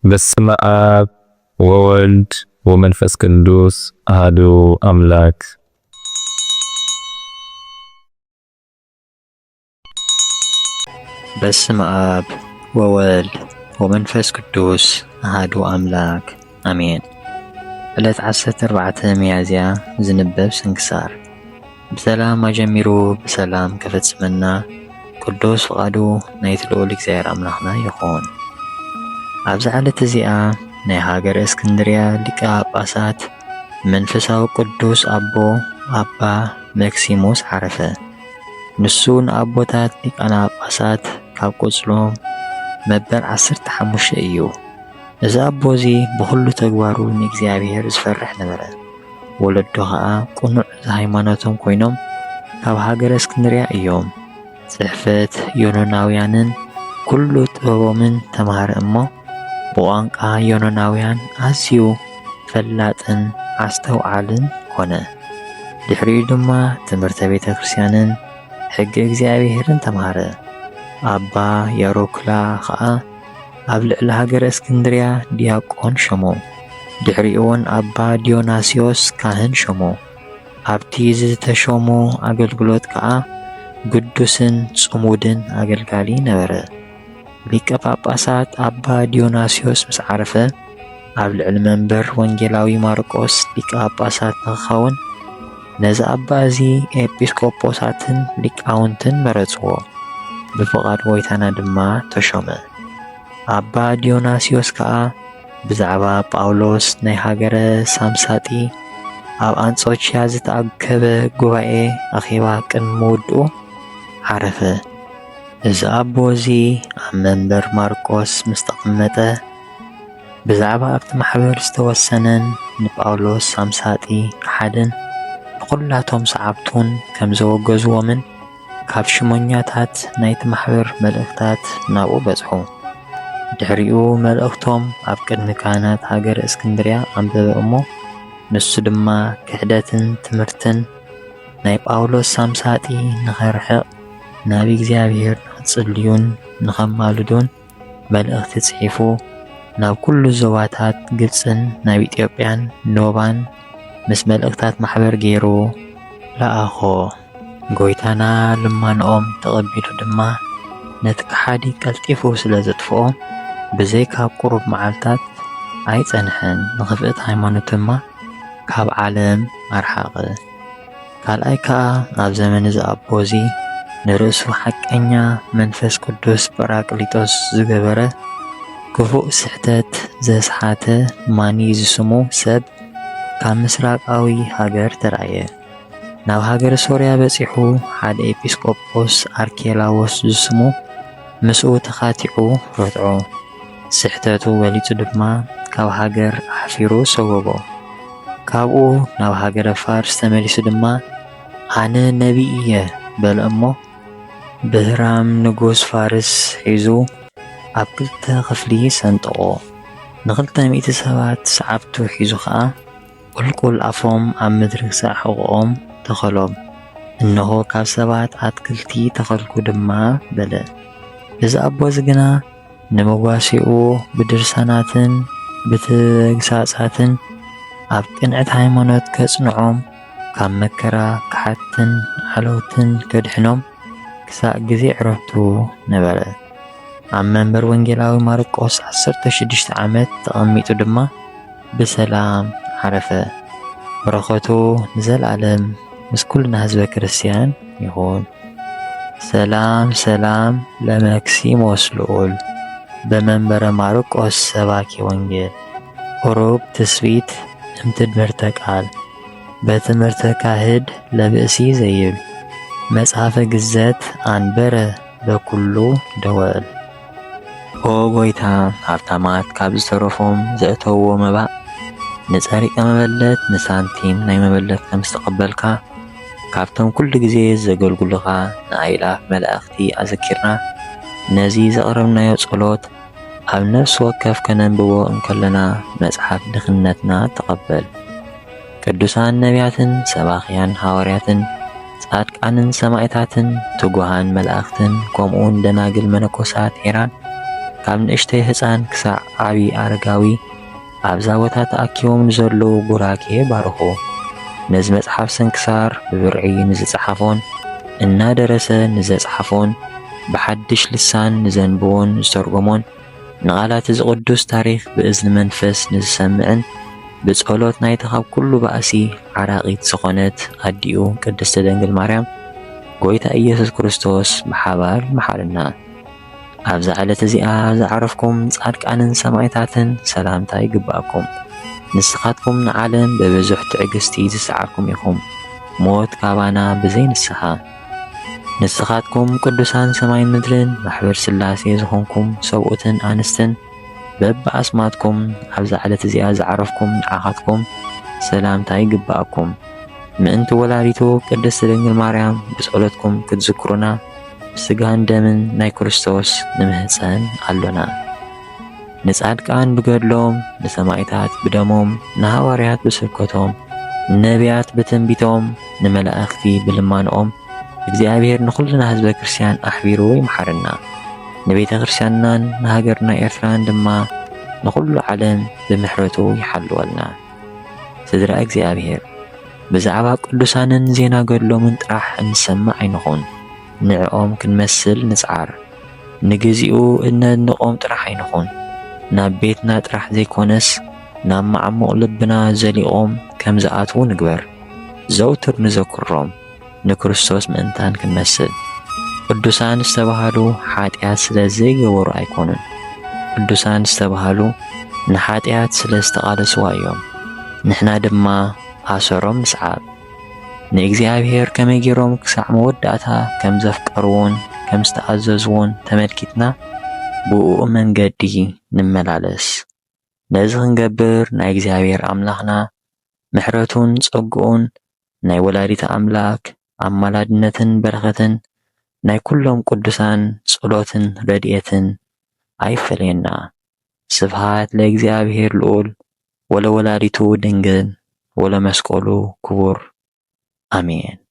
በስመ አብ ወወልድ ወመንፈስ ቅዱስ አሐዱ አምላክ። በስመ አብ ወወልድ ወመንፈስ ቅዱስ አሐዱ አምላክ አሜን። ዕለት ዓሰርተ ኣርባዕተ ሚያዝያ ዝንበብ ስንክሳር። ብሰላም ኣጀሚሩ ብሰላም ከፈጽመና ቅዱስ ፍቓዱ ናይቲ ልዑል እግዚኣብሔር ኣምላኽና ይኹን። ኣብዛ ዕለት እዚኣ ናይ ሃገረ እስክንድርያ ሊቀ ጳጳሳት መንፈሳዊ ቅዱስ ኣቦ ኣባ መክሲሞስ ዓረፈ። ንሱ ንኣቦታት ሊቃነ ጳጳሳት ካብ ቆጽሎም መበል ዓሰርተ ሓሙሽተ እዩ። እዚ ኣቦ እዚ ብኹሉ ተግባሩ ንእግዚኣብሔር ዝፈርሕ ነበረ። ወለዶ ኸኣ ቅኑዕ ሃይማኖቶም ኮይኖም ካብ ሃገረ እስክንድርያ እዮም። ጽሕፈት ዮኖናውያንን ኩሉ ጥበቦምን ተማህረ እሞ፣ ብቋንቋ ዮኖናውያን ኣዝዩ ፈላጥን ኣስተውዓልን ኮነ። ድሕሪኡ ድማ ትምህርተ ቤተ ክርስቲያንን ሕጊ እግዚኣብሔርን ተማህረ። ኣባ ያሮክላ ኸኣ ኣብ ልዕሊ ሃገረ እስክንድርያ ዲያቆን ሸሞ። ድሕሪኡ እውን ኣባ ዲዮናስዮስ ካህን ሸሞ። ኣብቲ ዝተሾሞ ኣገልግሎት ከኣ ግዱስን ጽሙድን ኣገልጋሊ ነበረ። ሊቀ ጳጳሳት ኣባ ዲዮናስዮስ ምስ ዓረፈ፣ ኣብ ልዕሊ መንበር ወንጌላዊ ማርቆስ ሊቀ ጳጳሳት ንኽኸውን፣ ነዚ ኣባ እዚ ኤጲስቆጶሳትን ሊቃውንትን መረጽዎ። ብፍቓድ ጐይታና ድማ ተሾመ። ኣባ ዲዮናስዮስ ከኣ ብዛዕባ ጳውሎስ ናይ ሃገረ ሳምሳጢ ኣብ ኣንጾችያ ዝተኣከበ ጉባኤ ኣኼባ ቅድሚ ምውድኡ ዓረፈ። እዚ ኣቦ እዚ ኣብ መንበር ማርቆስ ምስ ተቐመጠ፣ ብዛዕባ ኣብቲ ማሕበር ዝተወሰነን ንጳውሎስ ሳምሳጢ ክሓድን ንኹላቶም ሰዓብቱን ከም ዘወገዝዎምን ካብ ሽሞኛታት ናይቲ ማሕበር መልእኽታት ናብኡ በጽሑ። ድሕሪኡ መልእኽቶም ኣብ ቅድሚ ካህናት ሃገረ እስክንድርያ ኣንበበ እሞ፣ ንሱ ድማ ክሕደትን ትምህርትን ናይ ጳውሎስ ሳምሳጢ ንኸርሕቕ ናብ እግዚኣብሔር ንኽጽልዩን ንኸማልዱን መልእኽቲ ጽሒፉ ናብ ኩሉ ዞባታት ግብጽን ናብ ኢትዮጵያን ኖባን ምስ መልእኽታት ማሕበር ገይሩ ለኣኾ። ጐይታና ልማንኦም ተቐቢሉ ድማ ነቲ ከሓዲ ቀልጢፉ ስለ ዘጥፍኦ፣ ብዘይካ ቁሩብ መዓልታት ኣይጸንሐን፣ ንኽፍእቲ ሃይማኖት ድማ ካብ ዓለም ኣርሓቐ። ካልኣይ ከኣ ኣብ ዘመን እዚ ኣቦ እዚ ንርእሱ ሓቀኛ መንፈስ ቅዱስ ጳራቅሊጦስ ዝገበረ ክፉእ ስሕተት ዘስሓተ ማኒ ዝስሙ ሰብ ካብ ምስራቃዊ ሃገር ተራእየ። ናብ ሃገረ ሶርያ በጺሑ ሓደ ኤጲስቆጶስ ኣርኬላዎስ ዝስሙ ምስኡ ተኻቲዑ ረትዖ። ስሕተቱ ገሊጹ ድማ ካብ ሃገር ኣሕፊሩ ሰጎጎ። ካብኡ ናብ ሃገረ ፋርስ ተመሊሱ ድማ ኣነ ነቢይ እየ በለ እሞ ብህራም ንጉስ ፋርስ ሒዙ ኣብ ክልተ ክፍሊ ሰንጠቖ። ንኽልተ ሚእቲ ሰባት ሰዓብቱ ሒዙ ኸኣ ቁልቁል ኣፎም ኣብ ምድሪ ክሳዕ ሕቖኦም ተኸሎም። እንሆ ካብ ሰባት ኣትክልቲ ተኸልኩ ድማ በለ። እዚ ኣቦ እዚ ግና ንመጓሴኡ ብድርሳናትን ብተግሳጻትን ኣብ ቅንዕቲ ሃይማኖት ከጽንዖም፣ ካብ መከራ ክሓትን ዓለውትን ከድሕኖም ክሳዕ ግዜ ዕረፍቱ ነበረ። ኣብ መንበር ወንጌላዊ ማርቆስ ዓሰርተ ሽዱሽተ ዓመት ተቐሚጡ ድማ ብሰላም ዓረፈ። በረኸቱ ንዘለኣለም ምስ ኩልና ህዝበ ክርስቲያን ይኹን። ሰላም ሰላም ለመክሲሞስ ልዑል በመንበረ ማርቆስ ሰባኪ ወንጌል ቁሩብ ትስብእት እምትድምርተ ቃል በትምህርተ ካህድ ለብእሲ ዘይብል መጽሐፈ ግዘት ኣንበረ በኩሉ ደወል። ኦ ጐይታ፣ ሃብታማት ካብ ዝተረፎም ዘእተውዎ መባእ፣ ንጸሪቀ መበለት ንሳንቲም ናይ መበለት ከም ዝተቐበልካ፣ ካብቶም ኩሉ ግዜ ዘገልግሉኻ ንኣእላፍ መላእኽቲ ኣዘኪርና፣ ነዚ ዘቕረብናዮ ጸሎት ኣብ ነፍሲ ወከፍ ከነንብቦ እንከለና፣ መጽሓፍ ድኽነትና ተቐበል። ቅዱሳን ነቢያትን ሰባኽያን ሃዋርያትን ጻድቃንን ሰማዕታትን ትጉሃን መላእኽትን ከምኡውን ደናግል መነኮሳት ሄራን ካብ ንእሽተይ ህፃን ክሳዕ ዓብዪ ኣረጋዊ ኣብዛ ቦታ ተኣኪቦም ንዘለዉ ቡራኬ ባርኹ። ነዚ መጽሓፍ ስንክሳር ብብርዒ ንዝጸሓፎን እናደረሰ ንዘጽሓፎን ብሓድሽ ልሳን ንዘንብቦን ዝተርጎሞን ንቓላት እዚ ቅዱስ ታሪኽ ብእዝኒ መንፈስ ንዝሰምዕን ብጸሎት ናይታ ካብ ኩሉ ባእሲ ዓራቒት ዝኾነት ኣዲኡ ቅድስቲ ድንግል ማርያም ጎይታ ኢየሱስ ክርስቶስ ብሓባር ይምሓረና። ኣብዛ ዕለት እዚኣ ዝዓረፍኩም ጻድቃንን ሰማዕታትን ሰላምታ ይግብኣኩም። ንስኻትኩም ንዓለም ብብዙሕ ትዕግስቲ ዝሰዓርኩም ኢኹም፣ ሞት ካባና ብዘይ ንስሓ። ንስኻትኩም ቅዱሳን ሰማይን ምድርን ማሕበር ሥላሴ ዝኾንኩም ሰብኡትን ኣንስትን በብኣስማትኩም ኣብዛ ዕለት እዚኣ ዝዓረፍኩም ንዓኻትኩም ሰላምታ ይግብኣኩም። ምእንቲ ወላዲቱ ቅድስት ድንግል ማርያም ብጸሎትኩም ክትዝክሩና ብስጋን ደምን ናይ ክርስቶስ ንምህጸን ኣሎና። ንጻድቃን ብገድሎም፣ ንሰማዕታት ብደሞም፣ ንሃዋርያት ብስብከቶም፣ ንነቢያት ብትንቢቶም፣ ንመላእኽቲ ብልማንኦም፣ እግዚኣብሔር ንኹልና ህዝበ ክርስቲያን ኣሕቢሩ ይምሓረና። ንቤተ ክርስቲያንናን ንሃገርና ኤርትራን ድማ ንኹሉ ዓለም ብምሕረቱ ይሓልወልና። ስድራ እግዚኣብሔር፣ ብዛዕባ ቅዱሳንን ዜና ገድሎምን ጥራሕ እንሰምዕ ኣይንኹን። ንዕኦም ክንመስል ንጽዓር። ንግዚኡ እነድንቖም ጥራሕ ኣይንኹን። ናብ ቤትና ጥራሕ ዘይኮነስ፣ ናብ መዓሙቕ ልብና ዘሊቖም ከም ዝኣትዉ ንግበር። ዘውትር ንዘክሮም፣ ንክርስቶስ ምእንታን ክንመስል። ቅዱሳን ዝተባህሉ ሓጢኣት ስለ ዘይገበሩ ኣይኮኑን። ቅዱሳን ዝተባህሉ ንሓጢኣት ስለ ዝተቓለስዋ እዮም። ንሕና ድማ ኣሰሮም ንስዓብ። ንእግዚኣብሔር ከመይ ገይሮም ክሳዕ መወዳእታ ከም ዘፍቀርዎን ከም ዝተኣዘዝዎን ተመልኪትና ብእኡ መንገዲ ንመላለስ። ነዚ ክንገብር ናይ እግዚኣብሔር ኣምላኽና ምሕረቱን ጸግኡን ናይ ወላዲተ ኣምላክ ኣማላድነትን በረኸትን ናይ ኩሎም ቅዱሳን ጸሎትን ረድኤትን ኣይፈለየና። ስብሃት ለእግዚኣብሔር ልዑል ወለወላዲቱ ድንግል ወለመስቀሉ ክቡር። ኣሜን።